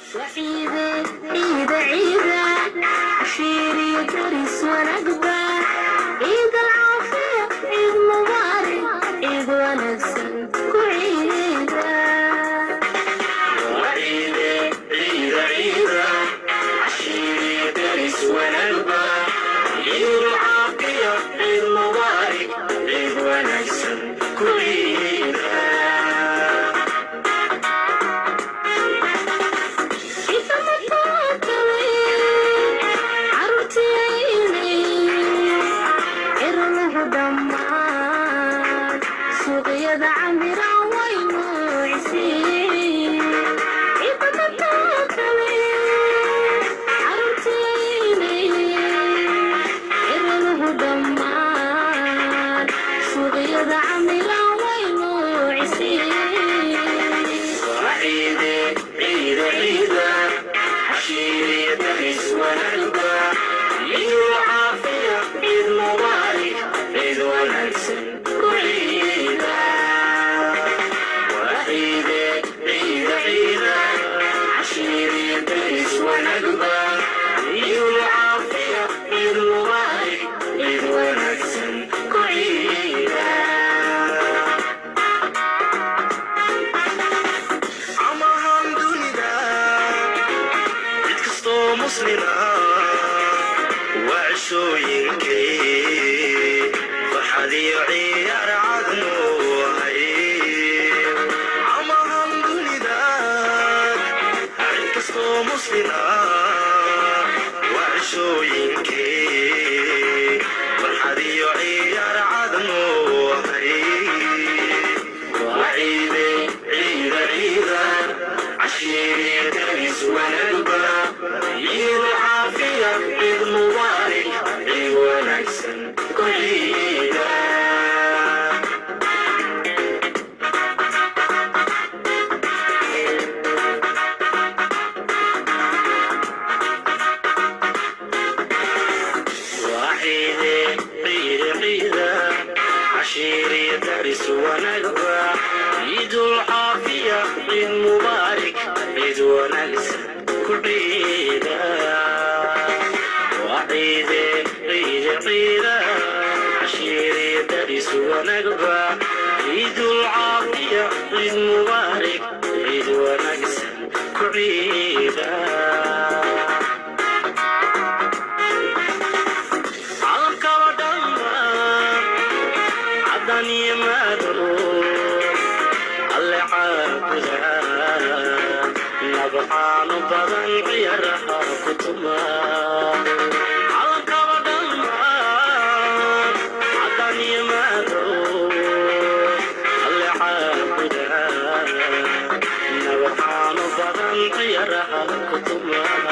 Ciide, ciida, ciida, cashiiriyo daris wanaagba, ciid alcaafiya, ciid mubaarak, ciid wanaagsan ku ciida. Ciide, ciida, ciida, cashiiriyo daris wanaagba, ciid caafiya, ciid mubaarak, ciid wanaagsan ku ciida. Cirluhu dhammaan suuqyada camiran way nuucisiin. Cirluhu dhammaan suuqyada camiran way nuucisiin. Ciide, ciida, ciida, cashiiriyo daris wanaagba, ciid caafiya, ciid mubaarak, ciid wanaagsan ku ciida. Ciide, ciida, ciida, cashiiriyo daris wanaagba, ciid caafiya, ciid mubaarak, ciid wanaagsan ku ciida. Camahan dunida cid kastoo muslima waa cishooyinkay farxad iyo ciyaar cadnu ahay. Camahan dunida cid kastoo muslima waa cishooyinkay farxad iyo ciyaar cadnu ahay. Ciide, ciida, ciida, cashiiriyo daris wanaagba, ciid caafiya, ciid mubaarak, ciid wanaagsan ku ciida. Waa ciide, ciide, ciida, cashiiriyo daris wanaagba, ciidul caafiya, ciid mubaarak, ciid wanaagsan ku ciida. Waa ciide, ciide, ciida, cashiiriyo daris wanaagba, ciidul caafiya, ciid mubaarak, ciid wanaagsan ku ciida. Calamkaba dhammaan caddan iyo madow alle caabuda, nabcaanu badan ciyaaraha ku tuma. Calamkaba dhammaan caddan iyo madow alle caabuda, nabcaanu badan ciyaaraha ku tuma.